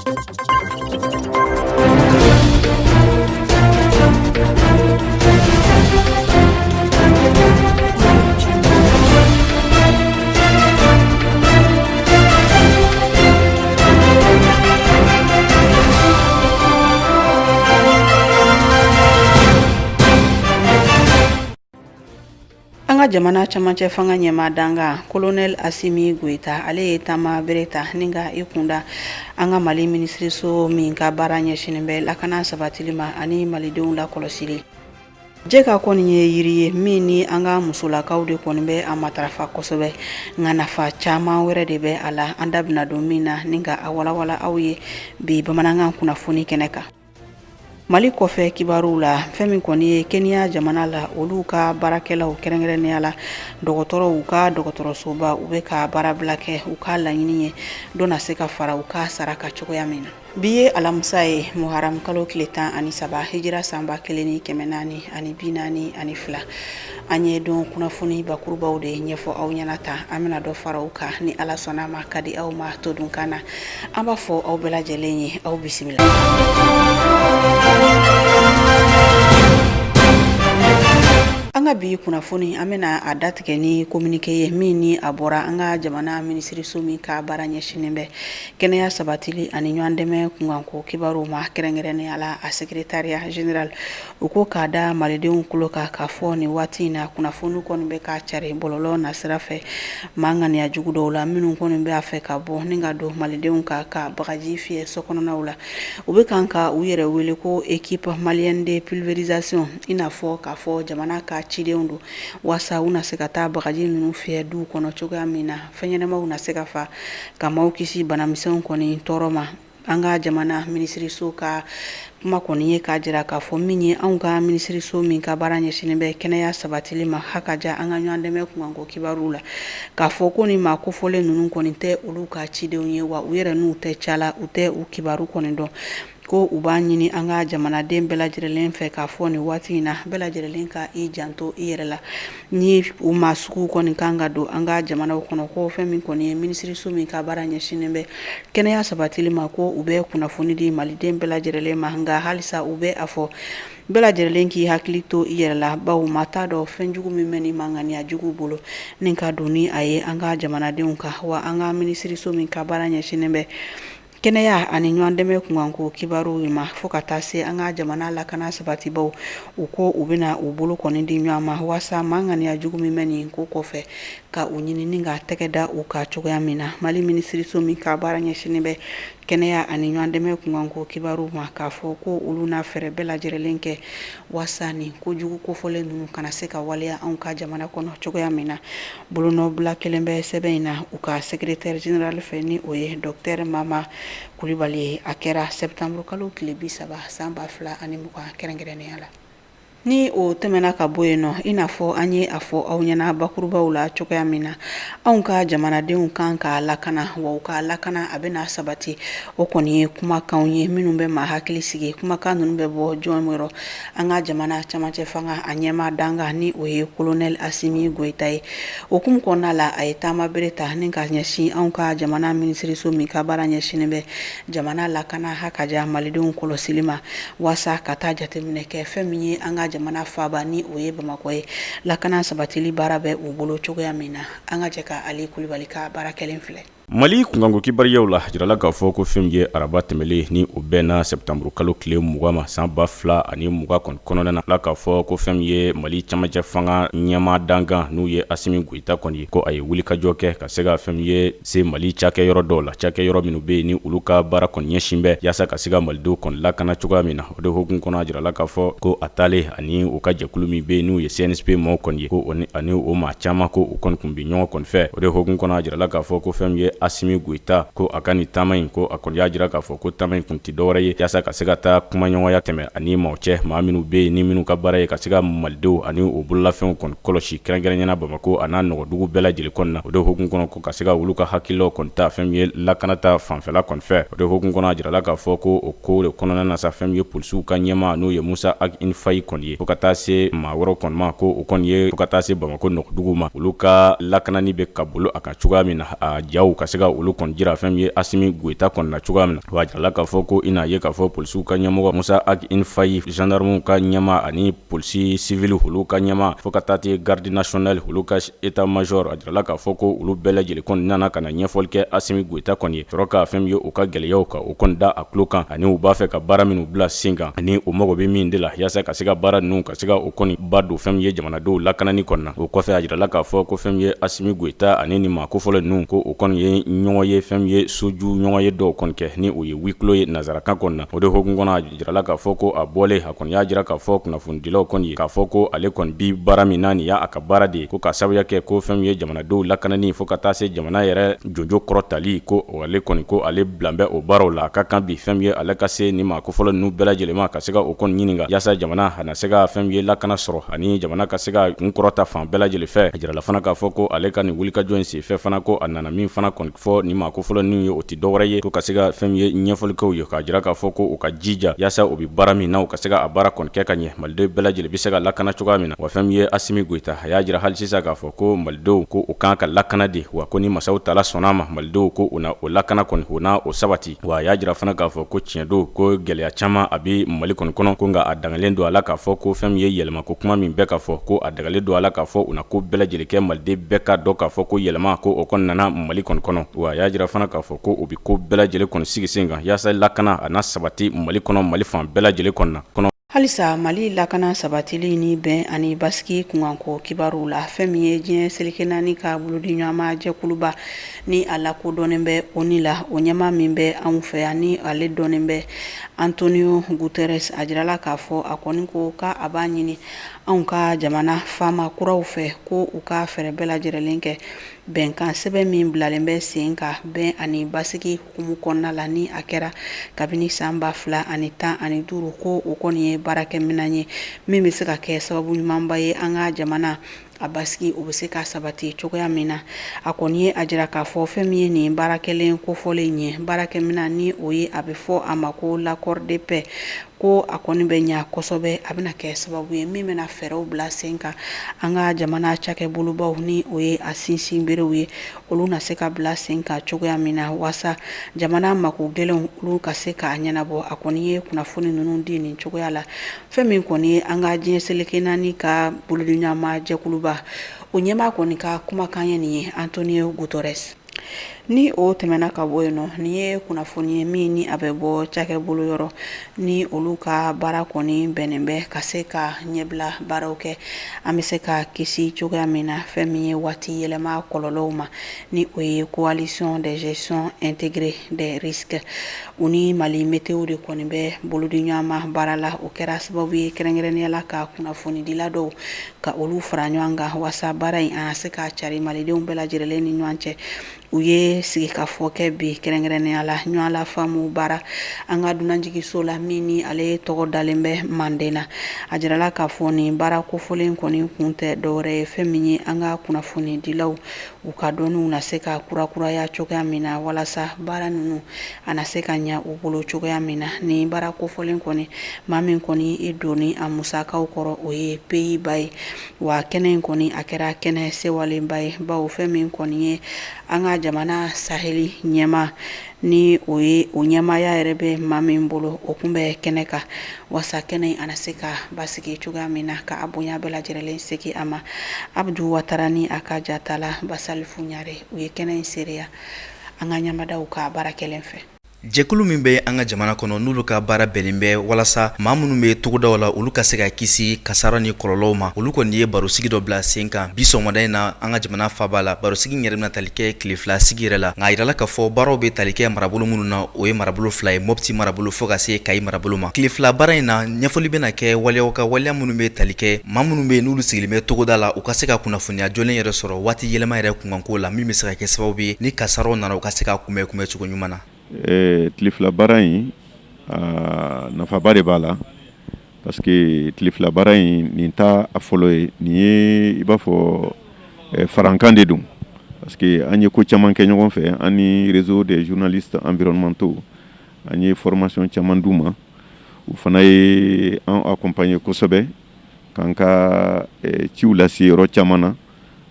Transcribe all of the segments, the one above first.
An ka jamana camancɛ fanga ɲɛmaa dankan kolonɛli Asimi Goyita, ale ye taama bere ta ni ka i kunda an ka Mali minisiriso min ka baara ɲɛsinnen bɛ lakana sabatili ma ani malidenw lakɔlɔsili. Jɛka kɔni ye yiri ye min ni an ka musolakaw de kɔni bɛ a matarafa kosɛbɛ, nka nafa caman wɛrɛ de bɛ a la, an da bɛna don min na ni ka a walawala aw ye bi bamanankan kunnafoni kɛnɛ kan. Mali kɔfɛ kibaruw la, fɛn min kɔni ye Kenya jamana la, olu ka baarakɛlaw kɛrɛnkɛrɛnnenya la dɔgɔtɔrɔw ka dɔgɔtɔrɔsoba, u bɛ ka baarabila kɛ. U ka laɲini ye dɔ na se ka fara u ka sara kan cogoya min na. Bi ye alamisa ye, muharam kalo tile 13, hijira san 1442. An ye don kunnafoni bakurubaw de ɲɛfɔ aw ɲɛna tan. An bɛna dɔ fara u kan ni Ala sɔnna a ma ka di aw ma todunkan na. An b'a fɔ aw bɛɛ lajɛlen ye, aw bisimila. An ka bi kunnafoni, an bɛna a datigɛ ni communiqué ye min ni a bɔra an ka jamana minisiriso min ka baara ɲɛsinnen bɛ kɛnɛya sabatili ani ɲɔgɔn dɛmɛ kunkanko kibaruw ma, kɛrɛnkɛrɛnnenya la a secrétariat général. U ko k'a da malidenw tulo kan k'a fɔ nin waati in na, kunnafoni kɔni bɛ ka cari bɔlɔlɔ nasira fɛ maa ŋaniya jugu dɔw la minnu kɔni bɛ a fɛ ka bɔ ni ka don malidenw kan ka bagaji fiyɛ so kɔnɔnaw la. U bɛ kan ka u yɛrɛ wele ko équipe malienne de pulvérisation, i n'a fɔ k'a fɔ jamana ka cidenw don, waasa u na se ka taa bagaji ninnu fiyɛ duw kɔnɔ cogoya min na, fɛnɲɛnamaw na se ka fa ka maaw kisi banamisɛnw kɔni tɔɔrɔ ma. An ka jamana minisiriso ka kuma kɔni ye k'a jira k'a fɔ min ye anw ka minisiriso min ka baara ɲɛsinnen bɛ kɛnɛya sabatili ma, ha ka ja an ka ɲɔgɔn dɛmɛ kunkanko kibaruw la, k'a fɔ ko ni maa kofɔlen ninnu kɔni tɛ olu ka cidenw ye, wa u yɛrɛ n'u tɛ ca la, u tɛ u kibaru kɔni dɔn. Ko u b'a ɲini an ka jamanaden bɛɛ lajɛlen fɛ k'a fɔ nin waati in na, bɛɛ lajɛlen ka i janto i yɛrɛ la ni u maa sugu kɔni kan ka don an ka jamanaw kɔnɔ. Ko fɛn min kɔni ye minisiriso min ka baara ɲɛsinnen bɛ kɛnɛya sabatili ma, ko u bɛ kunnafoni di maliden bɛɛ lajɛlen ma, nka halisa u bɛ a fɔ bɛɛ lajɛlen k'i hakili to i yɛrɛ la, bawo maa t'a dɔn fɛn jugu min bɛ nin maa ŋaniya juguw bolo ni ka don ni a ye an ka jamanadenw kan. Wa an ka minisiriso min ka baara ɲɛsinnen bɛ kɛnɛya ani ɲɔgɔn dɛmɛ kunkanko kibaruw ma, fo ka taa se an ka jamana lakana sabatibaw, u ko u bɛna u bolo kɔni di ɲɔgɔn ma waasa maa ŋaniya jugu min bɛ nin ko kɔfɛ ka u ɲini ni ka tɛgɛ da u kan cogoya min na. Mali minisiriso min ka baara ɲɛsinnen bɛ kɛnɛya ani ɲɔgɔn dɛmɛ kunkanko kibaruw ma, k'a fɔ ko olu na fɛɛrɛ bɛɛ lajɛlen kɛ waasa nin kojugu kofɔlen ninnu kana se ka waleya anw ka jamana kɔnɔ cogoya min na. Bolonɔbila kelen bɛ sɛbɛn in na u ka secrétaire général fɛ, ni o ye docteur Mama Kulibali ye. A kɛra septembre kalo tile 30 san 2020 kɛrɛnkɛrɛnnenya la. Ni o tɛmɛna ka bɔ yen nɔ, i n'a fɔ an ye a fɔ aw ɲɛna bakurubaw la cogoya min na, anw ka jamanadenw kan ka lakana, wa u ka lakana a bɛna sabati. O kɔni ye kumakanw ye minnu bɛ maa hakili sigi. Kumakan ninnu bɛ bɔ jɔn yɔrɔ? An ka jamana camancɛ fanga a ɲɛmaa dankan, ni o ye kolonɛli Asimi Goyita ye. O hukumu kɔnɔna la, a ye taama bere ta ni ka ɲɛsin anw ka jamana minisiriso min ka baara ɲɛsinnen bɛ jamana lakana ha ka ja malidenw kɔlɔsili ma, waasa ka taa jateminɛ kɛ fɛn min ye an ka jamana faaba, ni o ye Bamakɔ ye, lakana sabatili baara bɛ u bolo cogoya min na. An ka jɛ ka Ali Kulibali ka baara kɛlen filɛ. Mali kunkanko kibaruyaw la, a jirala k'a fɔ ko fɛn min ye araba tɛmɛlen ni o bɛnna sɛtanburu kalo tile 20 ma san 2020 kɔni kɔnɔna na, la k'a fɔ ko fɛn min ye Mali camancɛ fanga ɲɛmaa dankan n'u ye Asimi Goyita kɔni ye, ko a ye wulikajɔ kɛ ka se ka fɛn min ye se Mali cakɛyɔrɔ dɔw la, cakɛyɔrɔ minnu bɛ yen ni olu ka baara kɔni ɲɛsin bɛ yaasa ka se ka malidenw kɔni lakana cogoya min na. O de hukumu kɔnɔ, a jirala k'a fɔ ko a taalen ani u ka jɛkulu min bɛ yen n'u ye CNSP maaw kɔni ye, ko ani o maa caman ko u kɔni tun bɛ ɲɔgɔn kɔni fɛ. O de hukumu kɔnɔ, a jirala k'a fɔ ko fɛn min ye Asimi Goyita, ko a ka nin taama in, ko a kɔni y'a jira k'a fɔ ko taama in kun tɛ dɔwɛrɛ ye yaasa ka se ka taa kumaɲɔgɔnya tɛmɛ ani maaw cɛ, maa minnu bɛ yen ni minnu ka baara ye ka se ka malidenw ani u bololafɛnw kɔni kɔlɔsi kɛrɛnkɛrɛnnenya la Bamakɔ an'a nɔgɔdugu bɛɛ lajɛlen kɔni na. O de hukumu kɔnɔ, ko ka se ka olu ka hakililaw kɔni ta fɛn min ye lakana ta fanfɛla kɔni fɛ. O de hukumu kɔnɔ, a jirala k'a fɔ ko o ko de kɔnɔna na sa, fɛn min ye polisiw ka ɲɛmaa n'o ye Musa Ag Infaye kɔni ye, fo ka taa se maa wɛrɛw kɔni ma, ko o kɔni ye fo ka taa se Bamakɔ nɔgɔdugu ma, olu ka lakanani bɛ ka bolo a kan cogoya min na, a jaw ka se ka olu kɔni jira fɛn min ye Asimi Goyita kɔni na cogoya min na. Wa a jirala k'a fɔ ko i n'a ye k'a fɔ polisiw ka ɲɛmɔgɔ Musa Ag Infaye, gendarmew ka ɲɛmaa ani polisi civil olu ka ɲɛmaa, fo ka taa te garde nationale olu ka état major, a jirala k'a fɔ ko olu bɛɛ lajɛlen kɔni nana ka na ɲɛfɔli kɛ Asimi Goyita kɔni ye, sɔrɔ ka fɛn min ye u ka gɛlɛyaw ka o kɔni da a tulo kan, ani u b'a fɛ ka baara minnu bila sen kan, ani u mago bɛ min de la yaasa ka se ka baara ninnu ka se ka o kɔni ba don fɛn min ye jamanadenw lakanani kɔni na. O kɔfɛ, a jirala k'a fɔ ko fɛn min ye Asimi Goyita ani nin maa kofɔlen ninnu, ko o kɔni ye ɲɔgɔn ye fɛn min ye soju ɲɔgɔn ye dɔw kɔni kɛ, ni o ye huis clos ye nansarakan kɔni na. O de hukumu kɔnɔ, a jirala k'a fɔ ko a bɔlen, a kɔni y'a jira k'a fɔ kunnafonidilaw kɔni ye k'a fɔ ko ale kɔni bi baara min na, nin y'a ka baara de ye, ko ka sababuya kɛ ko fɛn min ye jamanadenw lakanani fo ka taa se jamana yɛrɛ jɔnjɔn kɔrɔtali, ko ale kɔni ko ale bilan bɛ o baaraw la. A ka kan bi fɛn min ye ale ka se nin maa kofɔlen ninnu bɛɛ lajɛlen ma, ka se ka o kɔni ɲininka yaasa jamana a na se ka fɛn min ye lakana sɔrɔ ani jamana ka se ka kun kɔrɔta fan bɛɛ lajɛlen fɛ. A jirala fana k'a fɔ ko ale ka nin wulikajɔ in senfɛ fana, ko a nana min fana kɔni fɔ nin maa kofɔlen ninnu ye, o tɛ dɔwɛrɛ ye ko ka se ka fɛn min ye ɲɛfɔli kɛ u ye, k'a jira k'a fɔ ko u ka jija yaasa u bɛ baara min na, u ka se ka a baara kɔni kɛ ka ɲɛ, maliden bɛɛ lajɛlen bɛ se ka lakana cogoya min na. Wa fɛn min ye Asimi Goyita, a y'a jira hali sisan k'a fɔ ko malidenw ko u kan ka lakana de, wa ko ni masaw taala sɔnna a ma, malidenw ko u na o lakana kɔni, u na o sabati. Wa a y'a jira fana k'a fɔ ko tiɲɛ don ko gɛlɛya caman a bɛ Mali kɔni kɔnɔ, ko nka a dangalen don a la k'a fɔ ko fɛn min ye yɛlɛma ko kuma min bɛ ka fɔ, ko a dagalen don a la k'a fɔ u na ko bɛɛ lajɛlen kɛ maliden bɛɛ k'a dɔn k'a fɔ ko yɛlɛma ko o kɔni nana Mali kɔni kɔnɔ. Wa a y'a jira fana k'a fɔ ko u bɛ ko bɛɛ lajɛlen kɔni sigi sen kan yaasa lakana a na sabati Mali kɔnɔ, Mali fan bɛɛ lajɛlen kɔni na kɔnɔ. Halisa Mali lakana sabatili ni bɛn ani basigi kunkanko kibaruw la, fɛn min ye diɲɛ seleke naani ka bolodiɲɔgɔnma jɛkuluba ni a lakodɔnnen bɛ ONU la, o ɲɛmaa min bɛ anw fɛ yan ni ale dɔnnen bɛ Antonio Guterres, a jirala k'a fɔ a kɔni ko k'a b'a ɲini anw ka jamana faama kuraw fɛ ko u ka fɛɛrɛ bɛɛ lajɛlen kɛ bɛnkan sɛbɛn min bilalen bɛ sen kan bɛn ani basigi hukumu kɔnɔna la, ni a kɛra kabini san 2015, ko o kɔni ye baarakɛminɛn ye min bɛ se ka kɛ sababu ɲumanba ye an ka jamana a basigi o bɛ se ka sabati cogoya min na. A kɔni ye a jira k'a fɔ fɛn min ye nin baara kɛlen kofɔlen ye, baarakɛminɛn ni o ye a bɛ fɔ a ma ko l'accord de paix, ko a kɔni bɛ ɲa kosɛbɛ, a bɛna kɛ sababu ye min bɛna fɛɛrɛw bila sen kan an ka jamana cakɛbolobaw ni o ye a sinsinberew ye, olu na se ka bila sen kan cogoya min na waasa jamana mako gɛlɛnw olu ka se k'a ɲɛnabɔ. A kɔni ye kunnafoni ninnu di nin cogoya la. Fɛn min kɔni ye an ka diɲɛ seleke naani ka bolodiɲɔgɔnma jɛkuluba o ɲɛmaa kɔni ka kumakan ye nin ye, Antonio Guterres. Ni o tɛmɛna ka bɔ yen nɔ, nin ye kunnafoni ye min ni a bɛ bɔ cakɛbolo yɔrɔ ni olu ka baara kɔni bɛnnen bɛ ka se ka ɲɛbila baaraw kɛ an bɛ se ka kisi cogoya min na fɛn min ye waati yɛlɛma kɔlɔlɔw ma, ni o ye coalition de gestion intégrée des risques. U ni Mali Météo de kɔni bɛ bolodiɲɔgɔnma baara la. O kɛra sababu ye kɛrɛnkɛrɛnnenya la ka kunnafonidila dɔw ka olu fara ɲɔgɔn kan waasa baara in a se ka cari malidenw bɛɛ lajɛlen ni ɲɔgɔn cɛ. U ye sigikafɔ kɛ bi kɛrɛnkɛrɛnnenya la ɲɔgɔn lafaamu baara an ka dunanjiginso la min ni ale tɔgɔ dalen bɛ Manden na. A jirala k'a fɔ nin baara kofɔlen kɔni kun tɛ dɔwɛrɛ ye fɛn min ye an ka kunnafonidilaw u ka dɔnniw na se ka kurakuraya cogoya min na walasa baara ninnu a na se ka ɲa u bolo cogoya min na. Nin baara kofɔlen kɔni, maa min kɔni i donni a musakaw kɔrɔ, o ye Pays-Bas ye. Wa kɛnɛ in kɔni a kɛra kɛnɛ sewalenba ye, bawo fɛn min kɔni ye an ka jamana saheli ɲɛmaa ni o ye o ɲɛmaaya yɛrɛ bɛ maa min bolo, o kun bɛ kɛnɛ kan waasa kɛnɛ in a na se ka basigi cogoya min na ka a bonya bɛɛ lajɛlen segin a ma. Abudu Watara ni a ka jatala Basalifu Ɲare, u ye kɛnɛ in seereya an ka ɲamadaw ka baara kɛlen fɛ. Jɛkulu min bɛ an ka jamana kɔnɔ, n'olu ka baara bɛnnen bɛ walasa maa minnu bɛ togodaw la, olu ka se ka kisi kasara ni kɔlɔlɔw ma, olu kɔni ye barosigi dɔ bila sen kan bi sɔgɔmada in na an ka jamana faaba la. Barosigi yɛrɛ bɛna tali kɛ tile 2 sigi yɛrɛ la, nka a yirala k'a fɔ baaraw bɛ tali kɛ marabolo minnu na, o ye marabolo 2 ye, Mɔpti marabolo fo ka se Kayi marabolo ma. Tile 2 baara in na, ɲɛfɔli bɛna kɛ waleyaw kan, waleya minnu bɛ tali kɛ maa minnu bɛ yen n'olu sigilen bɛ togoda la, u ka se ka kunnafoniya jɔlen yɛrɛ sɔrɔ waati yɛlɛma yɛrɛ kunkanko la, min bɛ se ka kɛ sababu ye ni kasaraw nana, u ka se ka kunbɛn kunbɛncogo ɲuman na. Tile 2 baara in, nafaba de b'a la, parce que tile 2 baara in, nin t'a a fɔlɔ ye. Nin ye i b'a fɔ farankan de don, parce que an ye ko caman kɛ ɲɔgɔn fɛ, an ni réseau des journalistes environnementaux. An ye formation caman d'u ma, u fana ye an accompagner kosɛbɛ k'an ka ciw lase yɔrɔ caman na.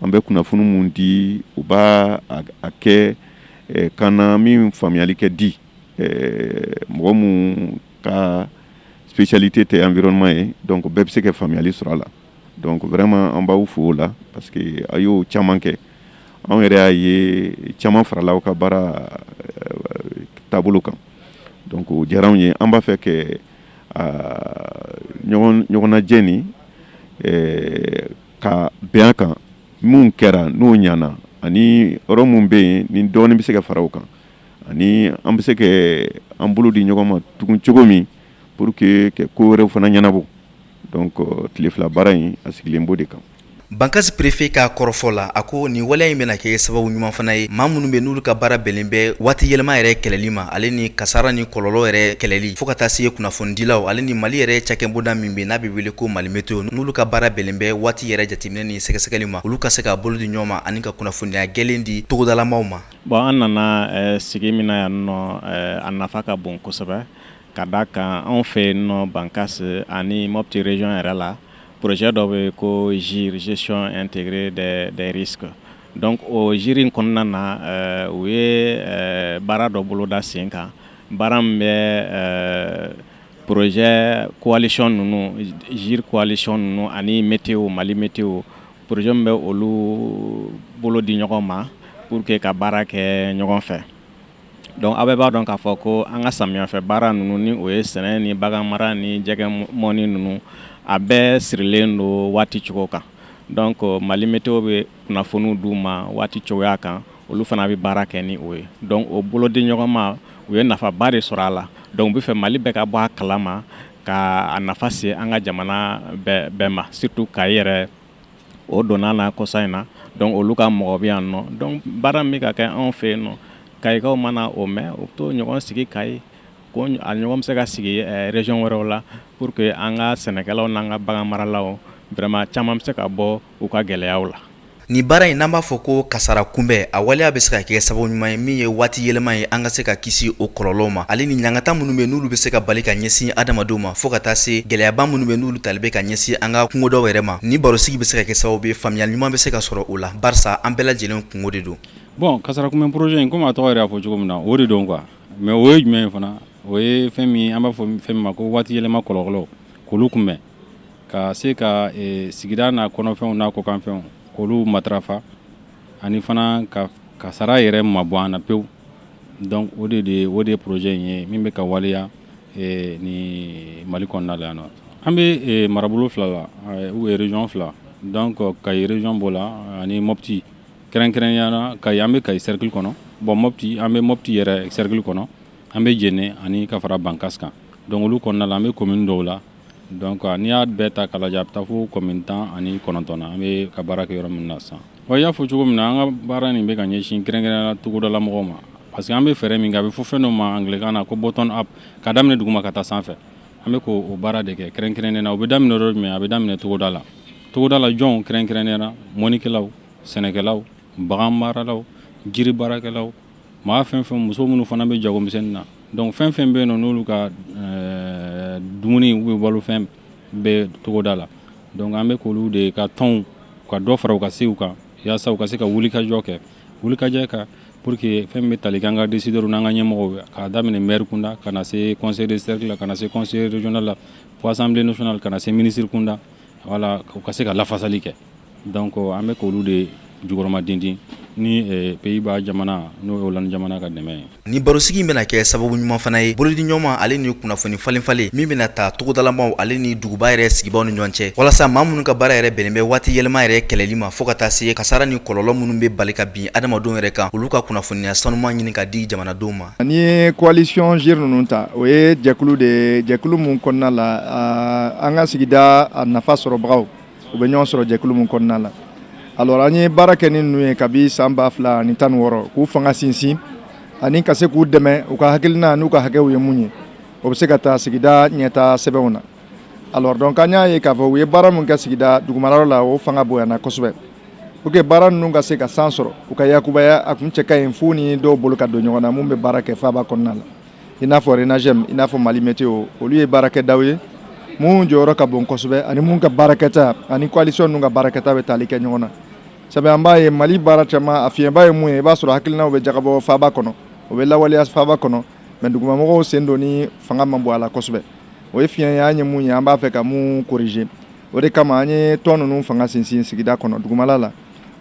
An bɛ kunnafoni mun di, u b'a a kɛ Kan na min faamuyali kɛ di mɔgɔ min ka spécialité tɛ environnement ye, donc bɛɛ bɛ se ka faamuyali sɔrɔ a la. Donc vraiment, an b'aw fo o la, parce que a y'o caman kɛ. Anw yɛrɛ y'a ye, caman farala aw ka baara taabolo kan, donc o diyara anw ye. An b'a fɛ kɛ ɲɔgɔnnajɛ nin ka bɛn a kan, mun kɛra n'o ɲana, ani yɔrɔ mun bɛ yen ni dɔɔnin bɛ se ka fara o kan, ani an bɛ se ka an bolo di ɲɔgɔn ma tugun cogo min pour que ka ko wɛrɛw fana ɲɛnabɔ. Donc tile 2 baara in, a sigilen b'o de kan. Bankasi préfet ka kɔrɔfɔ la, a ko nin waleya in bɛna kɛ sababu ɲuman fana ye, maa minnu bɛ n'olu ka baara bɛnnen bɛ waati yɛlɛma yɛrɛ kɛlɛli ma, ale ni kasara ni kɔlɔlɔ yɛrɛ kɛlɛli, fo ka taa se kunnafonidilaw ale ni Mali yɛrɛ cakɛbonda min bɛ n'a bɛ wele ko Mali Météo, n'olu ka baara bɛnnen bɛ waati yɛrɛ jateminɛ ni sɛgɛsɛgɛli ma, olu ka se ka bolo di ɲɔgɔn ma ani ka kunnafoniya gɛlɛn di togodalamaw ma. Bon, an nana sigi min na yan nɔ, a nafa ka bon kosɛbɛ, ka da kan anw fɛ yen nɔ, Bankasi ani Mopti région yɛrɛ la, projet dɔ bɛ ko GIR, gestion intégrée des risques. Donc o GIR in kɔnɔna na, u ye baara dɔ boloda sen kan, baara min bɛ projet coalition ninnu, GIR coalition ninnu ani météo, Mali Météo, projet min bɛ olu bolo di ɲɔgɔn ma pour que ka baara kɛ ɲɔgɔn fɛ. Donc aw bɛɛ b'a dɔn k'a fɔ ko an ka samiyɛfɛ baara ninnu, ni o ye sɛnɛ ni bagan mara ni jɛgɛ mɔni ninnu, a bɛɛ sirilen don waati cogo kan. Donc Mali Météo bɛ kunnafoniw d'u ma waati cogoya kan, olu fana bɛ baara kɛ ni o ye. Donc o bolo di ɲɔgɔn ma, u ye nafaba de sɔrɔ a la. Donc u bɛ fɛ Mali bɛɛ ka bɔ a kalama, ka a nafa se an ka jamana bɛɛ ma, surtout Kayi yɛrɛ, o donna na kɔsa in na. Donc olu ka mɔgɔ bɛ yan nɔ. Donc baara min bɛ ka kɛ anw fɛ yen nɔ, Kayikaw mana o mɛn, u bɛ t'o ɲɔgɔn sigi Kayi, ko a ɲɔgɔn bɛ se ka sigi région wɛrɛw la, pour que an ka sɛnɛkɛlaw n'an ka bagan maralaw vraiment, caman bɛ se ka bɔ u ka gɛlɛyaw la. Nin baara in, n'an b'a fɔ ko kasara kunbɛn, a waleya bɛ se ka kɛ sababu ɲuman ye min ye waati yɛlɛma ye, an ka se ka kisi o kɔlɔlɔw ma, ale ni ɲangata minnu bɛ n'olu bɛ se ka bali ka ɲɛsin adamadenw ma, fo ka taa se gɛlɛyaba minnu bɛ n'olu tali bɛ ka ɲɛsin an ka kungodaw yɛrɛ ma. Ni barosigi bɛ se ka kɛ sababu ye, faamuyali ɲuman bɛ se ka sɔrɔ o la, barisa an bɛɛ lajɛlen kungo de don. Bon, kasara kunbɛn projet in, komi a tɔgɔ yɛrɛ y'a fɔ cogo min na, o de don quoi. Mais o ye jumɛn ye fana? O ye fɛn min, an b'a fɔ fɛn min ma ko waati yɛlɛma kɔlɔlɔ, k'olu kunbɛn, ka se ka sigida n'a kɔnɔfɛnw n'a kɔkanfɛnw, k'olu matarafa, ani fana ka kasara yɛrɛ mabɔ an na pewu. Donc o de ye projet in ye min bɛ ka waleya ni Mali kɔnɔna la yan nɔ. An bɛ marabolo fila la ou région fila. Donc Kayi région b'o la ani Mopti, kɛrɛnkɛrɛnnenya la Kayi, an bɛ Kayi cercle kɔnɔ. Bon, Mopti, an bɛ Mopti yɛrɛ cercle kɔnɔ, an bɛ Jene ani ka fara Bankas kan. Donc olu kɔnɔna la, an bɛ commune dɔw la. Donc n'i y'a bɛɛ ta k'a lajɛ, a bɛ taa fo commune 19 na, an bɛ ka baara kɛ yɔrɔ min na sisan. Wa i y'a fɔ cogo min na, an ka baara nin bɛ ka ɲɛsin kɛrɛnkɛrɛnnenya la togodala mɔgɔw ma, parce que an bɛ fɛɛrɛ min kɛ, a bɛ fɔ fɛn dɔ ma anglais na ko bottom up, ka daminɛ duguma ka taa sanfɛ. An bɛ k'o baara de kɛ kɛrɛnkɛrɛnnenya la. O bɛ daminɛ yɔrɔ jumɛn? A bɛ daminɛ togoda la. Togoda la jɔnw? Kɛrɛnkɛrɛnnenya la mɔnikɛlaw, sɛnɛkɛlaw, bagan maralaw, jiri baarakɛlaw, maa fɛn fɛn, muso minnu fana bɛ jagomisɛnnin na. Donc fɛn fɛn bɛ yen nɔ n'olu ka dumuni u bɛ balofɛn bɛ togoda la. Donc an bɛ k'olu de ka tɔnw ka dɔ fara u ka sew kan, yaasa u ka se ka wulikajɔ kɛ, wulikajɔ kan, pour que fɛn min bɛ tali kɛ an ka décideurs n'an ka ɲɛmɔgɔw, k'a daminɛ maire kunda ka na se conseil de cercle la, ka na se conseil régional la, fo assemblée nationale, ka na se ministre kunda, voilà, u ka se ka lafasali kɛ. Donc an bɛ k'olu de jukɔrɔma dintin ni Pays-Bas jamana, n'o ye Hollande jamana ka dɛmɛ ye. Ni barosigi bɛna kɛ sababu ɲuman fana ye, bolodi ɲɔgɔnma ale ni kunnafoni falen falen min bɛna ta togodalamaw ale ni duguba yɛrɛ sigibaw ni ɲɔgɔn cɛ, walasa maa minnu ka baara yɛrɛ bɛnnen bɛ waati yɛlɛma yɛrɛ kɛlɛli ma, fo ka taa se kasara ni kɔlɔlɔ minnu bɛ bali ka bin adamadenw yɛrɛ kan, olu ka kunnafoniya sanuman ɲini ka di jamanadenw ma. N'i ye coalition GIR ninnu ta, o ye jɛkulu de ye, jɛkulu mun kɔnɔna la an ka sigida a nafa sɔrɔbagaw, u bɛ ɲɔgɔn sɔrɔ jɛkulu mun kɔnɔna la. Alors an ye baara kɛ ni ninnu ye kabi san 2016, k'u fanga sinsin ani ka se k'u dɛmɛ u ka hakilina n'u ka hakɛw ye mun ye, o bɛ se ka taa sigida ɲɛta sɛbɛnw na. Alors donc an y'a ye k'a fɔ u ye baara mun kɛ sigida dugumara la, o fanga bonyana kosɛbɛ. Pour que baara ninnu ka se ka san sɔrɔ, u ka yakubaya, a kun cɛ ka ɲi f'u ni dɔw bolo ka don ɲɔgɔn na mun bɛ baara kɛ faaba kɔnɔna la, i n'a fɔ RENAGEM, i n'a fɔ Mali Météo. Olu ye baarakɛdaw ye mun jɔyɔrɔ ka bon kosɛbɛ, ani mun ka baarakɛta ani coalition ninnu ka baarakɛta bɛ tali kɛ ɲɔgɔn na. Sabu an b'a ye Mali baara caman, a fiɲɛba ye mun ye, i b'a sɔrɔ hakilinaw bɛ jagabɔ faaba kɔnɔ, o bɛ lawaleya faaba kɔnɔ, mais dugumamɔgɔw sen don ni fanga man bon a la kosɛbɛ. O ye fiɲɛ ye, an ye mun ye, an b'a fɛ ka mun corriger. O de kama an ye tɔn ninnu fanga sinsin sigida kɔnɔ, dugumala la,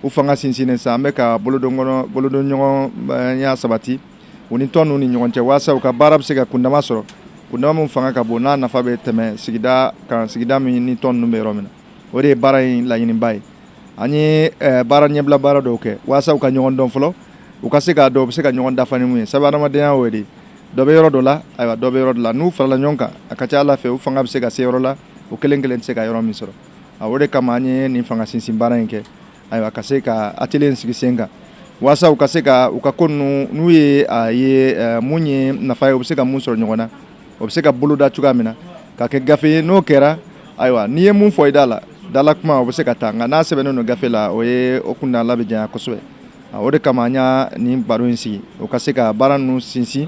u fanga sinsinnen sa, an bɛ ka bolodonɲɔgɔnya sabati u ni tɔn ninnu ni ɲɔgɔn cɛ, walasa u ka baara bɛ se ka kundama sɔrɔ, kundama min fanga ka bon, n'a nafa bɛ tɛmɛ sigida kan, sigida min ni tɔn ninnu bɛ yɔrɔ min na. O de ye baara in laɲiniba ye. An ye baara ɲɛbila baara dɔw kɛ walasa u ka ɲɔgɔn dɔn fɔlɔ, u ka se k'a dɔn u bɛ se ka ɲɔgɔn dafa ni mun ye. Sabu adamadenya y'o de ye, dɔ bɛ yɔrɔ dɔ la, ayiwa, dɔ bɛ yɔrɔ dɔ la. N'u farala ɲɔgɔn kan, a ka ca Ala fɛ, u fanga bɛ se ka se yɔrɔ la, u kelen kelen tɛ se ka yɔrɔ min sɔrɔ. O de kama an ye nin fanga sinsin baara in kɛ, ayiwa, ka se ka atelier in sigi sen kan, walasa u ka se ka u ka ko ninnu, n'u ye a ye mun ye nafa ye, u bɛ se ka mun sɔrɔ ɲɔgɔn na, o bɛ se ka boloda cogoya min na ka kɛ gafe ye. N'o kɛra, ayiwa, n'i ye mun fɔ i da la, dala kuma, o bɛ se ka taa, nka n'a sɛbɛnnen don gafe la, o ye o kuntaala bɛ janya kosɛbɛ. O de kama an y'a nin baro in sigi, o ka se ka baara ninnu sinsin,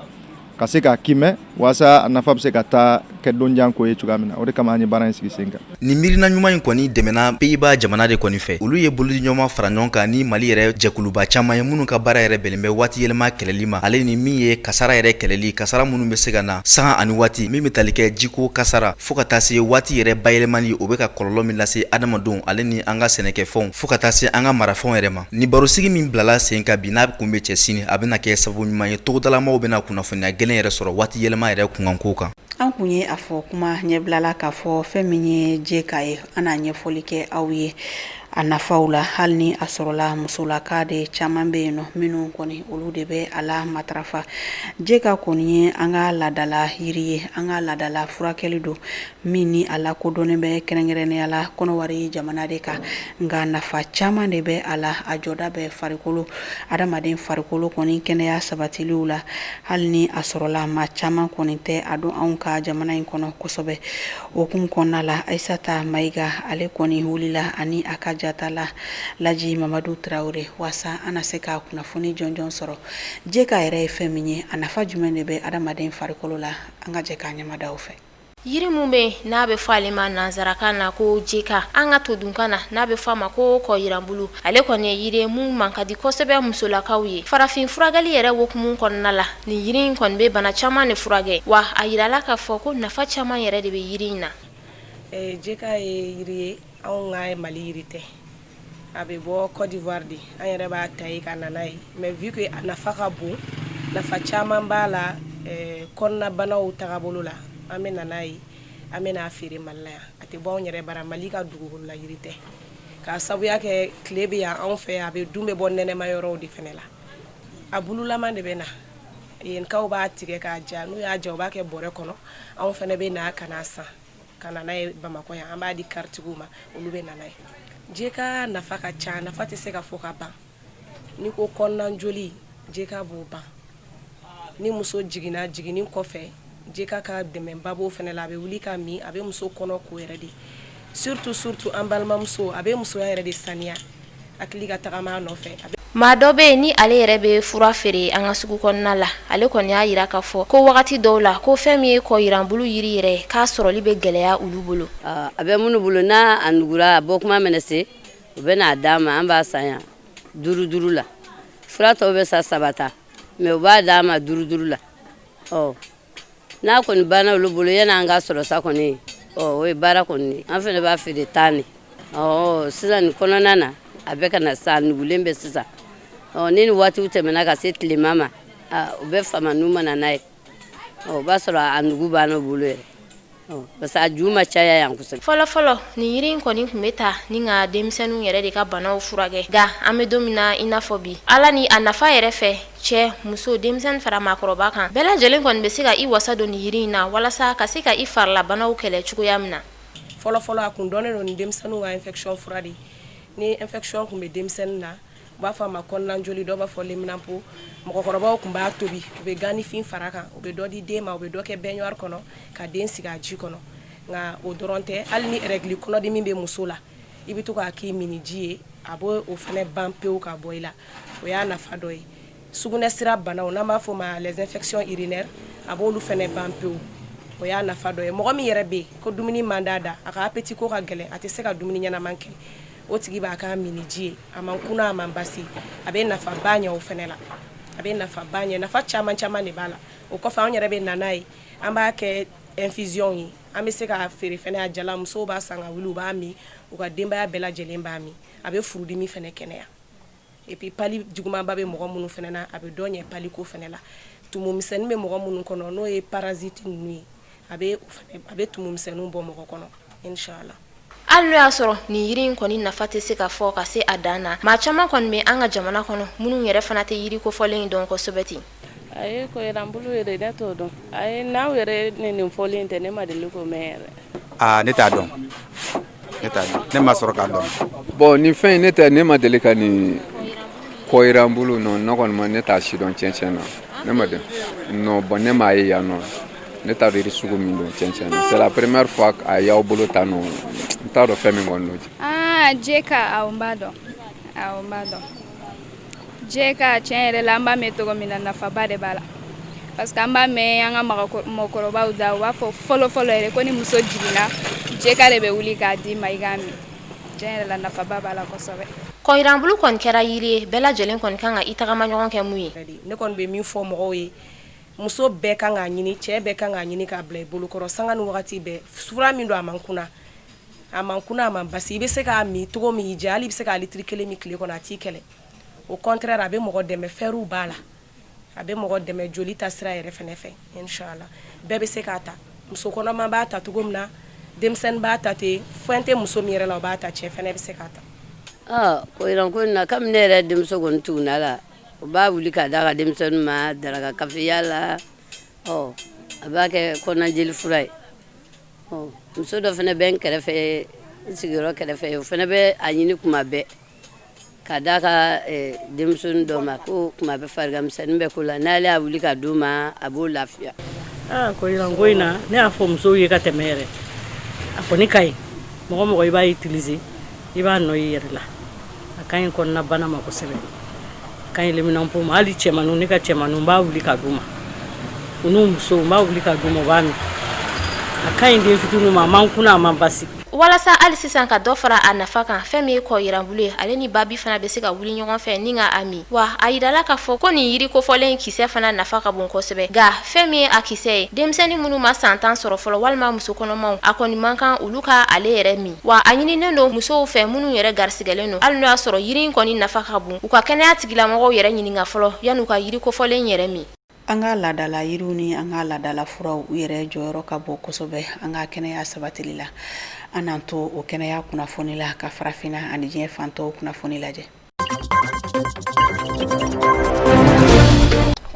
ka se k'a kiimɛ, walasa a nafa bɛ se ka taa kɛ donjan ko ye cogoya min na. O de kama an ye baara in sigi sen kan. Nin miirina ɲuman in kɔni dɛmɛna Pays-Bas jamana de kɔni fɛ. Olu ye bolodiɲɔgɔnma fara ɲɔgɔn kan ni Mali yɛrɛ jɛkuluba caman ye minnu ka baara yɛrɛ bɛnnen bɛ waati yɛlɛma kɛlɛli ma, ale ni min ye kasara yɛrɛ kɛlɛli, kasara minnu bɛ se ka na sanga ani waati, min bɛ tali kɛ jiko kasara fo ka taa se waati yɛrɛ bayɛlɛmali, o bɛ ka kɔlɔlɔ min lase adamadenw ale ni an ka sɛnɛkɛfɛnw fo ka taa se an ka marafɛnw yɛrɛ ma. Ni barosigi min bilala sen kan bi, n'a kun bɛ cɛ sini, a bɛna kɛ sababu ɲuman ye togodalamaw bɛna kunnafoniya gɛlɛn yɛrɛ sɔrɔ waati yɛlɛma yɛrɛ kunkanko kan. An kun ye a fɔ kuma ɲɛbila la k'a fɔ fɛn min ye jeka ye, an n'a ɲɛfɔli kɛ aw ye a nafaw la, hali ni a sɔrɔla musolaka de caman bɛ yen nɔ minnu kɔni olu de bɛ a la matarafa. Jeka kɔni ye an ka laadala yiri ye, an ka laadala furakɛli don min ni a lakodɔnnen bɛ kɛrɛnkɛrɛnnenya la Kɔnɔwari jamana de kan, nka nafa caman de bɛ a la. A jɔda bɛ farikolo, adamaden farikolo kɔni kɛnɛya sabatiliw la, hali ni a sɔrɔla maa caman kɔni tɛ a dɔn anw ka jamana in kɔnɔ kosɛbɛ. O hukumu kɔnɔna la, Ayisata Mayiga ale kɔni wulila ani a ka jatala Laji Mamadu Tarawele waasa an na se ka kunnafoni jɔnjɔn sɔrɔ jeka yɛrɛ ye fɛn min ye, a nafa jumɛn de bɛ adamaden farikolo la. An ka jɛ k'a ɲɛmada fɛ. Yiri min bɛ n'a bɛ fɔ ale ma nansarakan na ko jeka, an ka todunkan na n'a bɛ fɔ a ma ko kɔyiranbulu, ale kɔni ye yiri ye mun man ka di kosɛbɛ musolakaw ye. Farafin furakɛli yɛrɛ hukumu kɔnɔna la, nin yiri in kɔni bɛ bana caman de furakɛ, wa a yirala k'a fɔ ko nafa caman yɛrɛ de bɛ yiri in na. Jeka ye yiri ye, anw ka Mali yiri tɛ, a bɛ bɔ Côte d'Ivoire de. An yɛrɛ b'a ta yen ka na n'a ye, mais vu que a nafa ka bon, nafa caman b'a la kɔnɔnabanaw tagabolo la, an bɛ na n'a ye, an bɛ n'a feere Mali la yan. A tɛ bɔ anw yɛrɛ bara, Mali ka dugukolo la yiri tɛ, k'a sabuya kɛ tile bɛ yan anw fɛ yan, a bɛ dun bɛ bɔ nɛnɛma yɔrɔw de fana la. A bululama de bɛ na, yenkaw b'a tigɛ k'a ja, n'u y'a ja u b'a kɛ bɔrɛ kɔnɔ, anw fana bɛ na ka n'a san ka na n'a ye Bamakɔ yan, an b'a di karitigiw ma, olu bɛ na n'a ye. Jeka nafa ka ca, nafa tɛ se ka fɔ ka ban. N'i ko kɔnɔna joli, jeka b'o ban. Ni muso jiginna, jiginni kɔfɛ, jeka ka dɛmɛba b'o fana la. A bɛ wuli ka min, a bɛ muso kɔnɔ ko yɛrɛ de, surtout surtout an balimamuso, a bɛ musoya yɛrɛ de saniya, hakili ka tagama a nɔfɛ. Maa dɔ bɛ yen ni ale yɛrɛ bɛ fura feere an ka sugu kɔnɔna la, ale kɔni y'a jira k'a fɔ ko wagati dɔw la ko fɛn min ye kɔyiranbulu yiri yɛrɛ k'a sɔrɔli bɛ gɛlɛya olu bolo. A bɛ minnu bolo, n'a a nugura, a bɔ kuma mana se, u bɛ n'a d'an ma, an b'a san yan duuru duuru la. Fura tɔw bɛ san saba ta, mais u b'a d'an ma duuru duuru la. Ɔ n'a kɔni banna olu bolo, yanni an ka sɔrɔ sa kɔni, ɔ o ye baara kɔni ye. An fana b'a feere 10 de. Ɔ sisan nin kɔnɔna na, a bɛ ka na sa, nugulen bɛ sisan. Ɔ ni nin waatiw tɛmɛna ka se tilema ma, u bɛ fama n'u ma na n'a ye, o b'a sɔrɔ a nugu banna u bolo yɛrɛ, parce que a ju ma caya yan kosɛbɛ. Fɔlɔ fɔlɔ, nin yiri in kɔni tun bɛ ta ni ka denmisɛnninw yɛrɛ de ka banaw furakɛ, nka an bɛ don min na i n'a fɔ bi, Ala ni a nafa yɛrɛ fɛ, cɛ, muso, denmisɛnnin fara maakɔrɔba kan, bɛɛ lajɛlen kɔni bɛ se ka i wasa don nin yiri in na walasa ka se ka i farilabanaw kɛlɛ cogoya min na. Fɔlɔ fɔlɔ, a kun dɔnnen don ni denmisɛnninw ka infection fura de ye. Ni infection tun bɛ denmisɛnnin na, u b'a fɔ a ma kɔnɔnajoli, dɔw b'a fɔ leminanpo, mɔgɔkɔrɔbaw tun b'a tobi, u bɛ ganifin fara kan, u bɛ dɔ di den ma, u bɛ dɔ kɛ baignoire kɔnɔ ka den sigi a ji kɔnɔ. Nka o dɔrɔn tɛ, hali ni règle kɔnɔdimi bɛ muso la, i bɛ to k'a k'i miniji ye, a b'o o fana ban pewu ka bɔ i la. O y'a nafa dɔ ye. Sugunɛ sira banaw, n'an b'a fɔ o ma les infections urinaires, a b'olu fana ban pewu. O y'a nafa dɔ ye. Mɔgɔ min yɛrɛ bɛ yen ko dumuni man d'a da, a ka appétit ko ka gɛlɛn, a tɛ se ka dumuni ɲɛnaman kɛ, O tigi b'a ka minniji ye, a man kuna, a man basi. A bɛ nafaba ɲɛ o fana la, a bɛ nafaba ɲɛ. Nafa caman caman de b'a la. O kɔfɛ, an yɛrɛ bɛ na n'a ye, an b'a kɛ infusion ye. An bɛ se k'a feere fana a jala. Musow b'a san ka wuli, u b'a min, u ka denbaya bɛɛ lajɛlen b'a min. A bɛ furudimi fana kɛnɛya. Et puis pali jugumanba bɛ mɔgɔ minnu fana na, a bɛ dɔ ɲɛ pali ko fana la. Tumu misɛnnin bɛ mɔgɔ minnu kɔnɔ, n'o ye parasite ninnu ye, a bɛ tumu misɛnninw bɔ mɔgɔ kɔnɔ, inchallah. Hali n'o y'a sɔrɔ nin yiri in kɔni nafa tɛ se ka fɔ ka se a dan na, maa caman kɔni bɛ an ka jamana kɔnɔ minnu yɛrɛ fana tɛ yiri kofɔlen in dɔn kosɛbɛ ten. A ye kɔyiranbulu yɛrɛ, ne t'o dɔn. A ye n'aw yɛrɛ ni nin fɔlen tɛ, ne ma deli k'o mɛn yɛrɛ. Aa, ne t'a dɔn, ne t'a dɔn, ne ma sɔrɔ k'a dɔn. Bon, nin fɛn in, ne tɛ, ne ma deli ka nin kɔyiranbulu nɔ. Ne kɔni ma, ne t'a si dɔn tiɲɛ tiɲɛ na. Ne ma deli non. Bon, ne m'a ye yan nɔ, ne t'a dɔn yiri sugu min don tiɲɛ tiɲɛ na. C'est la première fois a y'aw bolo tan nɔ, n t'a dɔn fɛn min kɔni don. Aa, jɛka, awɔ, n b'a dɔn, awɔ, n b'a dɔn jɛka. Tiɲɛ yɛrɛ la, an b'a mɛn cogo min na, nafaba de b'a la, parce que an b'a mɛn an ka mɔgɔkɔrɔbaw da, u b'a fɔ fɔlɔ fɔlɔ yɛrɛ ko ni muso jiginna, jɛka de bɛ wuli k'a d'i ma i k'a min. Tiɲɛ yɛrɛ la, nafaba b'a la kosɛbɛ. Kɔyiranbulu kɔni kɛra yiri ye, bɛɛ lajɛlen kɔni kan ka i tagama ɲɔgɔn kɛ mun ye. Ne kɔni bɛ min fɔ mɔgɔw ye, muso bɛɛ kan k'a ɲini, cɛ bɛɛ kan k'a ɲini k'a bila i bolokɔrɔ sanga ni wagati bɛɛ. Fura min don, a man kunna, a man kunna, a man basi. I bɛ se k'a min cogo min y'i diya. Hali i bɛ se k'a litiri 1 min tile kɔnɔ, a t'i kɛlɛ. Au contraire, a bɛ mɔgɔ dɛmɛ, fɛrw b'a la, a bɛ mɔgɔ dɛmɛ joli ta sira yɛrɛ fana fɛ, inchallah. Bɛɛ bɛ se k'a ta. Muso kɔnɔma b'a ta cogo min na, denmisɛnnin b'a ta ten, fɛn tɛ muso min yɛrɛ la, o b'a ta, cɛ fana bɛ se k'a ta. Kɔyiranko in na, kabini ne yɛrɛ denmuso kɔni tuguna la, o b'a wuli k'a d'a ka denmisɛnnin ma daraka kafeya la. Ɔ, a b'a kɛ kɔnɔnajeli fura ye. Ɔ, muso dɔ fana bɛ n kɛrɛfɛ, n sigiyɔrɔ kɛrɛfɛ, o fana bɛ a ɲini kuma bɛɛ ka d'a ka denmisɛnnin dɔ ma, ko kuma bɛɛ fariganmisɛnnin bɛ ko la, n'ale y'a wuli ka d'u ma, a b'o lafiya. Aa, kɔyiranko in na, ne y'a fɔ musow ye ka tɛmɛ yɛrɛ, a kɔni ka ɲi. Mɔgɔ mɔgɔ i b'a utiliser, i b'a nɔ i yɛrɛ la. A ka ɲi kɔnɔna bana ma kosɛbɛ, a ka ɲi leminanpo ma. Hali cɛmaninw, ne ka cɛmaninw, n b'a wuli ka d'u ma, u n'u musow, n b'a wuli ka d'u ma, u b'a min. A ka ɲi den fitininw ma, a man kunna, a man basi. Walasa hali sisan ka dɔ fara a nafa kan, fɛn min ye kɔyiranbulu ye, ale ni babi fana bɛ se ka wuli ɲɔgɔn fɛ ni ka a min. Wa a yirala k'a fɔ ko nin yiri kofɔlen kisɛ fana nafa ka bon kosɛbɛ. Nka fɛn min ye a kisɛ ye, denmisɛnnin minnu ma san 10 sɔrɔ fɔlɔ walima muso kɔnɔmaw, a kɔni man kan olu ka ale yɛrɛ min. Wa a ɲininen don musow fɛ minnu yɛrɛ garisigɛlen don, hali n'o y'a sɔrɔ yiri in kɔni nafa ka bon, u ka kɛnɛya tigilamɔgɔw yɛrɛ ɲininka fɔlɔ yan'u ka yiri kofɔlen yɛrɛ min. An ka laadala yiriw ni an ka laadala furaw, u yɛrɛ jɔyɔrɔ ka bon kosɛbɛ an ka kɛnɛya sabatili la. An n'an to o kɛnɛya kunnafoni la ka farafinna ani diɲɛ fantɔw kunnafoni lajɛ.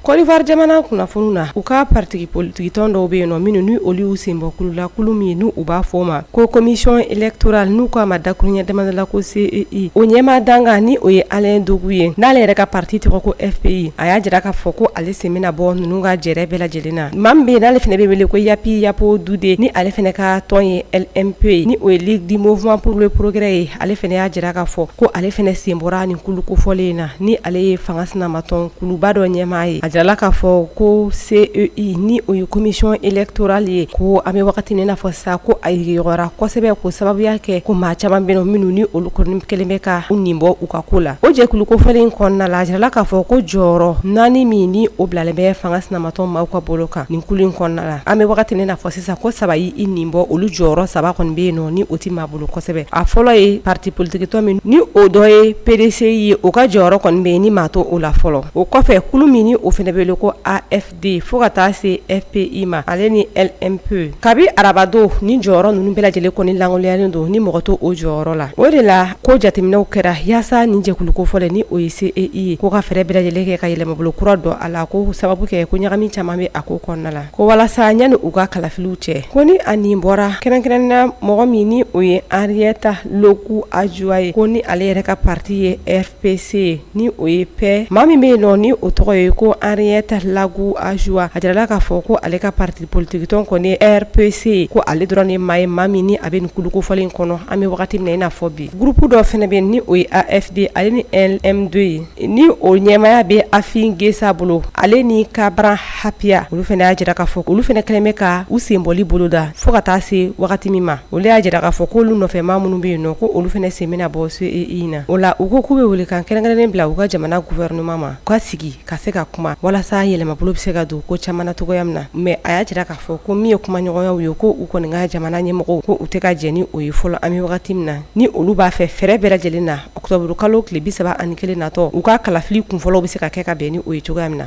Côte d'Ivoire jamana kunnafoni na, u ka parti politique tɔn dɔw bɛ yen nɔ minnu ni olu y'u senbɔ kulu la, kulu min n'u u b'a fɔ o ma ko commission électorale, n'u k'a ma dakuruɲɛ damadɔ la ko CEI, o ɲɛmaa dankan ni o ye Alain Dokou ye, n'ale yɛrɛ ka parti tɔgɔ ko FPI, a y'a jira k'a fɔ ko ale sen bɛna bɔ ninnu ka jɛrɛ bɛɛ lajɛlen na. Maa min bɛ yen n'ale fana bɛ wele ko Yapi Yapo Dude, ni ale fana ka tɔn ye LMP ye, ni o ye Ligue du mouvement pour le progrès ye, ale fana y'a jira k'a fɔ ko ale fana sen bɔra nin kulu kofɔlen in na. Ni ale ye fanga sinamatɔn kuluba dɔ ɲɛmaa ye, a jirala k'a fɔ ko CEI, ni o ye commission électorale ye, ko an bɛ wagati min n'a fɔ sa, ko a yɔrɔra kosɛbɛ, ko sababuya kɛ ko maa caman bɛ minnu ni olu kɔni kɛlen bɛ ka u nin bɔ u ka ko la. O jɛkulu kofɔlen kɔnɔna la, a jirala k'a fɔ ko jɔyɔrɔ 4 min ni o bilalen bɛ fanga sinamatɔn maaw ka bolo kan nin kulu in kɔnɔna la, an bɛ wagati min n'a fɔ sisan, ko 3 y'i nin bɔ. Olu jɔyɔrɔ 3 kɔni bɛ yen nɔ ni o tɛ maa bolo kosɛbɛ. A fɔlɔ ye parti politique tɔn min ni o dɔ ye PDCI ye, o ka jɔyɔrɔ kɔni bɛ yen ni maa to o la fɔlɔ. O kɔfɛ, kulu min ni o fana bɛ wele ko AFD fo ka taa se FPI ma, ale ni LMP, kabi arabadon ni jɔyɔrɔ ninnu bɛɛ lajɛlen kɔni lankolonyalen don, ni mɔgɔ to o jɔyɔrɔ la. O de la ko jateminɛw kɛra yaasa nin jɛkulu kofɔlen ni o ye CEI ye, ko ka fɛɛrɛ bɛɛ lajɛlen kɛ ka yɛlɛmabolo kura dɔ a la, ko sababu kɛ ko ɲagami caman bɛ a ko kɔnɔna la, ko walasa yanni u ka kalafiliw cɛ, ko ni a nin bɔra kɛrɛnkɛrɛnnenya mɔgɔ min ni o ye Henriette Lokou Adjoua ye, ko ni ale yɛrɛ ka parti ye FPC ye, ni o ye PAIX. Maa min bɛ yen nɔ ni o tɔgɔ ye ko Henriette Lagou Ajoua, a jirala k'a fɔ ko ale ka parti politique tɔn kɔni RPC, ko ale dɔrɔn ni maa ye maa min ni a bɛ nin kulu kofɔlen kɔnɔ an bɛ wagati min na i n'a fɔ bi. Groupe dɔ fana bɛ ni o ye AFD ale ni LM2 ye, ni o ɲɛmaaya bɛ Affi N'Guessa bolo, ale ni Kabran Happiah, olu fana y'a jira k'a fɔ olu fana kɛlen bɛ ka u senbɔli boloda fo ka taa se wagati min ma. Olu y'a jira k'a fɔ k'olu nɔfɛ maa minnu bɛ yen nɔ, ko olu fana sen bɛna bɔ CEI in na. O la, u ko k'u bɛ welekan kɛrɛnkɛrɛnnen bila u ka jamana gouvernement ma, u ka sigi ka se ka kuma walasa yɛlɛmabolo bɛ se ka don ko caman na cogoya min na. Mais a y'a jira k'a fɔ ko min ye kumaɲɔgɔnyaw ye, ko u kɔni ka jamana ɲɛmɔgɔw, ko u tɛ ka jɛn ni o ye fɔlɔ an bɛ wagati min na, ni olu b'a fɛ fɛɛrɛ bɛɛ lajɛlen na octobre kalo tile 31 natɔ, u ka kalafili kunfɔlɔw bɛ se ka kɛ ka bɛn ni o ye cogoya min na.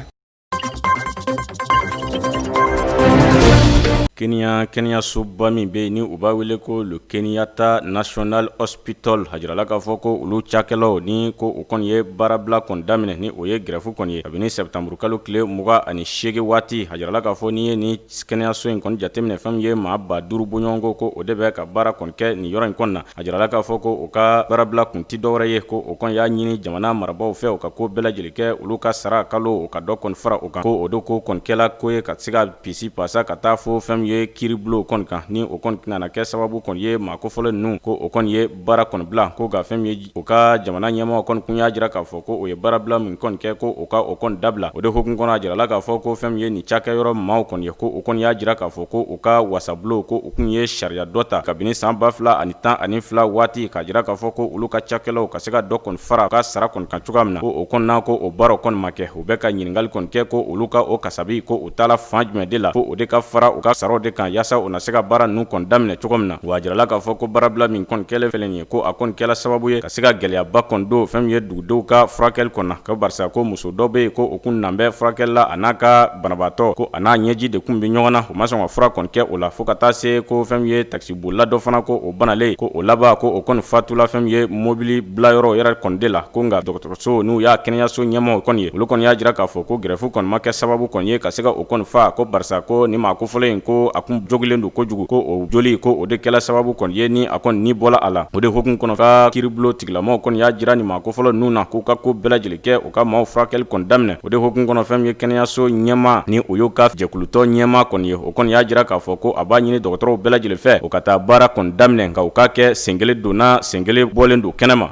Kenya kɛnɛyasoba min bɛ yen ni u b'a wele ko le Kenyatta National Hospital, a jirala k'a fɔ ko olu cakɛlaw ni ko u kɔni ye baarabila kɔni daminɛ, ni o ye grève kɔni ye kabini septembre kalo tile 28 waati. A jirala k'a fɔ n'i ye nin kɛnɛyaso in kɔni jateminɛ, fɛn min ye maa 5000 bɔɲɔgɔnko, ko o de bɛ ka baara kɔni kɛ nin yɔrɔ in kɔni na. A jirala k'a fɔ ko u ka baarabila kun tɛ dɔwɛrɛ ye, ko o kɔni y'a ɲini jamana marabaaw fɛ u ka ko bɛɛ lajɛlen kɛ olu ka sara kalo u ka dɔ kɔni fara o kan, ko o de ko kɔni kɛla ko ye ka se ka pisi pasa ka taa fo fɛn min ye kiiribulon kɔni kan, ni o kɔni nana kɛ sababu kɔni ye maa kofɔlen ninnu ko o kɔni ye baara kɔni bila. Ko nka fɛn min ye u ka jamana ɲɛmɔgɔ kɔni kun y'a jira k'a fɔ ko o ye baarabila min kɔni kɛ, ko u ka o kɔni dabila. O de hukumu kɔnɔ, a jirala k'a fɔ ko fɛn min ye nin cakɛyɔrɔ maaw kɔni ye, ko u kɔni y'a jira k'a fɔ ko u ka wasabulon ko u kun ye sariya dɔ ta kabini san 2012 waati, k'a jira k'a fɔ ko olu ka cakɛlaw ka se ka dɔ kɔni fara u ka sara kɔni kan cogoya min na, ko o kɔnɔna ko o baaraw kɔni ma kɛ. U bɛ ka ɲininkali kɔni kɛ ko olu ka o kasabi ko u taala fan jumɛn de la, ko o de ka fara u ka saraw de kan yaasa u na se ka baara ninnu kɔni daminɛ cogo min na. Wa a jirala k'a fɔ ko baarabila min kɔni kɛlen filɛ nin ye, ko a kɔni kɛla sababu ye ka se ka gɛlɛyaba kɔni don fɛn min ye dugudenw ka furakɛli kɔni na, ko barisa ko muso dɔ bɛ yen ko o kun nan bɛ furakɛli la, a n'a ka banabaatɔ, ko a n'a ɲɛji de kun bɛ ɲɔgɔn na, u ma sɔn ka fura kɔni kɛ o la, fo ka taa se ko fɛn min ye takisibolila dɔ fana ko o banalen, ko o laban ko o kɔni fatula fɛn min ye mobili bilayɔrɔ yɛrɛ kɔni de la. Ko nka dɔgɔtɔrɔso n'u y'a kɛnɛyaso ɲɛmɔgɔ kɔni ye, olu kɔni y'a jira k'a fɔ ko grève kɔni ma kɛ sababu kɔni ye ka se ka o kɔni faa, ko barisa ko ni maa kofɔlen in ko a kun jogilen don kojugu, ko o joli ko o de kɛla sababu kɔni ye ni a kɔni ni bɔla a la. O de hukumu kɔnɔ, ka kiiribulon tigilamaw kɔni y'a jira nin maa kofɔlen ninnu na k'u ka ko bɛɛ lajɛlen kɛ u ka maaw furakɛli kɔni daminɛ. O de hukumu kɔnɔ, fɛn min ye kɛnɛyaso ɲɛmaa ni o y'u ka jɛkulutɔn ɲɛmaa kɔni ye, o kɔni y'a jira k'a fɔ ko a b'a ɲini dɔgɔtɔrɔw bɛɛ lajɛlen fɛ u ka taa baara kɔni daminɛ, nka u k'a kɛ sen kelen donna sen kelen bɔlen don kɛnɛ ma.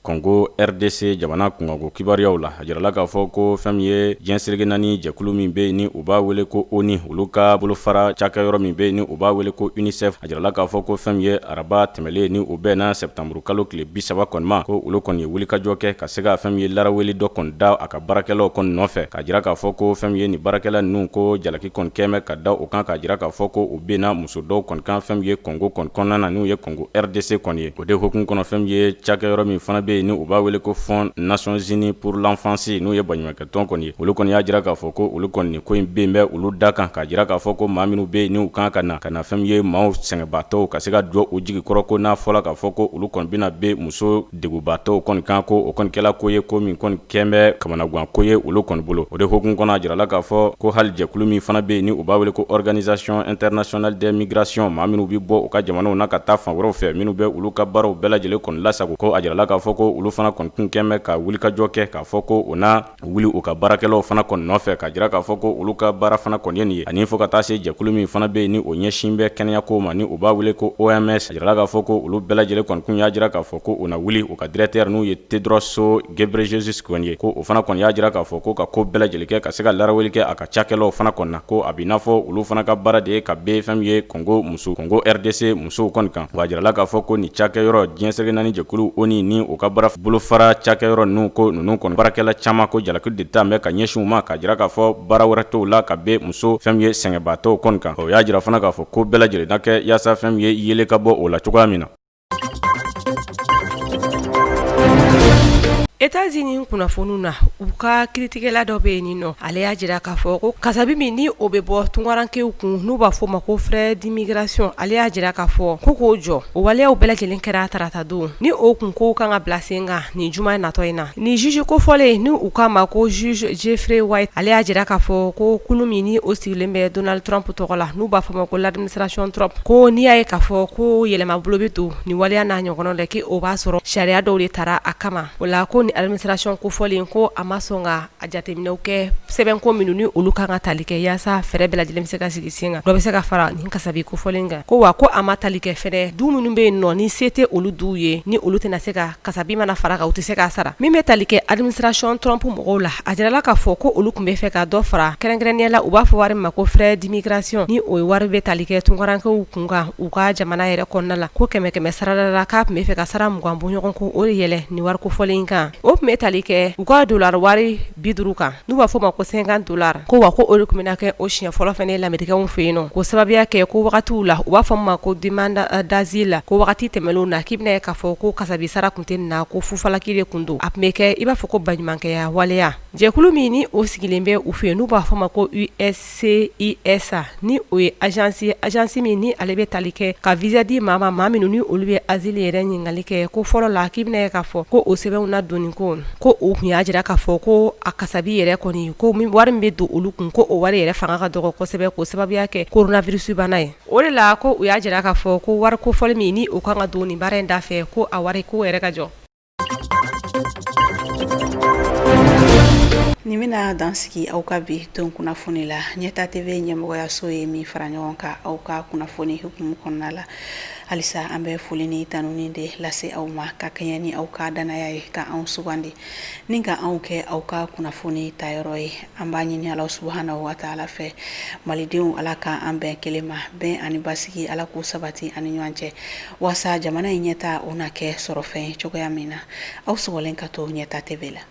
Kɔngo RDC jamana kunkanko kibaruyaw la, a jirala k'a fɔ ko fɛn min ye diɲɛ seleke naani jɛkulu min bɛ yen ni u b'a wele ko ONU, olu ka bolofara cakɛyɔrɔ min bɛ yen ni u b'a wele ko UNICEF, a jirala k'a fɔ ko fɛn min ye araba tɛmɛlen ni o bɛnna septembre kalo tile 30 kɔni ma, ko olu kɔni ye wulikajɔ kɛ ka se ka fɛn min ye laraweli dɔ kɔni da a ka baarakɛlaw kɔni nɔfɛ, k'a jira k'a fɔ ko fɛn min ye nin baarakɛla ninnu ko jalaki kɔni kɛlen bɛ ka da u kan, k'a jira k'a fɔ ko u binna muso dɔw kɔni kan fɛn min ye Kɔngo kɔni kɔnɔna na, n'u ye Kɔngo RDC kɔni ye. O de hukumu kɔnɔ, fɛn min ye cakɛyɔrɔ min fana bɛ yen ni u b'a wele ko Fonds Nations Unies pour l'enfance, n'u ye baɲumankɛtɔn kɔni ye, olu kɔni y'a jira k'a fɔ ko olu kɔni nin ko in ben bɛ olu da kan, k'a jira k'a fɔ ko maa minnu bɛ yen n'u kan ka na ka na fɛn min ye maaw sɛgɛnbaatɔw ka se ka jɔ u jigi kɔrɔ, ko n'a fɔla k'a fɔ ko olu kɔni bɛna bin muso degunbaatɔw kɔni kan, ko o kɔni kɛla ko ye ko min kɔni kɛn bɛ kamanagan ko ye olu kɔni bolo. O de hukumu kɔnɔ, a jirala k'a fɔ ko hali jɛkulu min fana bɛ yen ni u b'a wele ko Organisation internationale des migrations, maa minnu bɛ bɔ u ka jamanaw na ka taa fan wɛrɛw fɛ, minnu bɛ olu ka baaraw bɛɛ lajɛlen kɔni lasago, ko a jirala k'a fɔ ko olu fana kɔni kun kɛn bɛ ka wulikajɔ kɛ k'a fɔ ko u na wuli u ka baarakɛlaw fana kɔni nɔfɛ, k'a jira k'a fɔ ko olu ka baara fana kɔni ye nin ye. Ani fo ka taa se jɛkulu min fana bɛ yen ni o ɲɛsin bɛ kɛnɛyako ma ni u b'a wele ko OMS, a jirala k'a fɔ ko olu bɛɛ lajɛlen kɔni kun y'a jira k'a fɔ ko u na wuli u ka directeur n'u ye Tedros Ghebreyesus kɔni ye, ko o fana kɔni y'a jira k'a fɔ ko ka ko bɛɛ lajɛlen kɛ ka se ka laraweli kɛ a ka cakɛlaw fana kɔni na, ko a b'i n'a fɔ olu fana ka baara de ye ka bin fɛn min ye Kɔngo muso Kɔngo RDC musow kɔni kan. Wa a jirala k'a fɔ ko nin cakɛyɔrɔ diɲɛ seleke naani jɛkulu ONU ni u ka baara bolofara cakɛyɔrɔ ninnu, ko ninnu kɔni baarakɛla caman ko jalaki de ta bɛ ka ɲɛsin u ma, k'a jira k'a fɔ baara wɛrɛ t'u la ka bin muso fɛn min ye sɛgɛnbaatɔw kɔni kan. O y'a jira fana k'a fɔ ko bɛɛ lajɛlen na kɛ yaasa fɛn min ye yeelen ka bɔ o la cogoya min na. États-Unis kunnafoniw na, u ka kiritigɛla dɔ bɛ yen nɔ, ale y'a jira k'a fɔ ko kasabi min ni o bɛ bɔ tunkarankew kun n'u b'a fɔ o ma ko frais d'immigration, ale y'a jira k'a fɔ ko k'o jɔ. O waleyaw bɛɛ lajɛlen kɛra tarata don ni o kun ko kan ka bila sen kan nin juma natɔ in na. Ni juge kofɔlen ni u k'a ma ko juge Jeffrey White, ale y'a jira k'a fɔ ko kulu min ni o sigilen bɛ Donald Trump tɔgɔ la n'u b'a fɔ ma ko l'administration Trump, ko n'i y'a ye k'a fɔ ko yɛlɛmabolo bɛ don nin waleya n'a ɲɔgɔnnaw la, k'o b'a sɔrɔ sariya dɔw de tara a kama. O la ko ni administration kofɔlen ko a ma sɔn ka a jateminɛw kɛ sɛbɛnko minnu ni olu kan ka tali kɛ yaasa fɛɛrɛ bɛɛ lajɛlen bɛ se ka sigi sen kan, dɔ bɛ se ka fara nin kasabi kofɔlen kan. Ko wa ko a ma tali kɛ fɛnɛ du minnu bɛ yen nɔ ni se tɛ olu duw ye, ni olu tɛna se ka kasabi mana fara kan u tɛ se k'a sara. Min bɛ tali kɛ administration Trump mɔgɔw la, a jirala k'a fɔ ko olu tun bɛ fɛ ka dɔ fara kɛrɛnkɛrɛnnenya la u b'a fɔ wari min ma ko frais d'immigration, ni o ye wari bɛ tali kɛ tunkarankew kun kan u ka jamana yɛrɛ kɔnɔna la, ko kɛmɛ kɛmɛ sarada la k'a tun bɛ fɛ ka sara 20 bɔɲɔgɔn ko o de yɛlɛ nin wari kofɔlen kan. O tun bɛ tali kɛ u ka dollar wari 50 kan n'u b'a fɔ ma ko $50, ko wa ko o de tun bɛna kɛ o siɲɛ fɔlɔ fana ye lamerikɛnw fɛ yen nɔ, k'o sababuya kɛ ko wagatiw la u b'a fɔ ma ko demande d'asile, ko wagati tɛmɛnlenw na k'i bɛna ye k'a fɔ ko kasabi sara tun tɛ na, ko fufalaki de tun don, a tun bɛ kɛ i b'a fɔ ko baɲumankɛya waleya. Jɛkulu min ni o sigilen bɛ u fɛ yen n'u b'a fɔ ma ko USCIS, ni o ye agence ye, agence min ni ale bɛ tali kɛ ka visa di maa ma, maa minnu ni olu bɛ asile yɛrɛ ɲininkali kɛ, ko fɔlɔ la k'i bɛna ye k'a fɔ ko o sɛbɛnw nadonni ko ko u tun y'a jira k'a fɔ ko a kasabi yɛrɛ kɔni ko wari min bɛ don olu kun ko o wari yɛrɛ fanga ka dɔgɔ kosɛbɛ, k'o sababuya kɛ coronavirus bana ye. O de la ko u y'a jira k'a fɔ ko wari kofɔlen min ni o kan ka don nin baara in da fɛ, ko a wari ko yɛrɛ ka jɔ. Nin bɛna dan sigi aw ka bi don kunnafoni la. Ɲɛta TV ɲɛmɔgɔyaso ye min fara ɲɔgɔn kan aw ka kunnafoni hukumu kɔnɔna la. Halisa an bɛ foli ni tanuni de lase aw ma ka kɛɲɛ ni aw ka danaya ye ka anw sugandi ni ka anw kɛ aw ka kunnafoni tayɔrɔ ye. An b'a ɲini Ala subahanahu wa taala fɛ, malidenw Ala ka an bɛn kelen ma, bɛn ani basigi Ala k'o sabati an ni ɲɔgɔn cɛ, waasa jamana in ɲɛta o na kɛ sɔrɔfɛn ye cogoya min na. Aw sɔgɔlen ka to Ɲɛta TV la.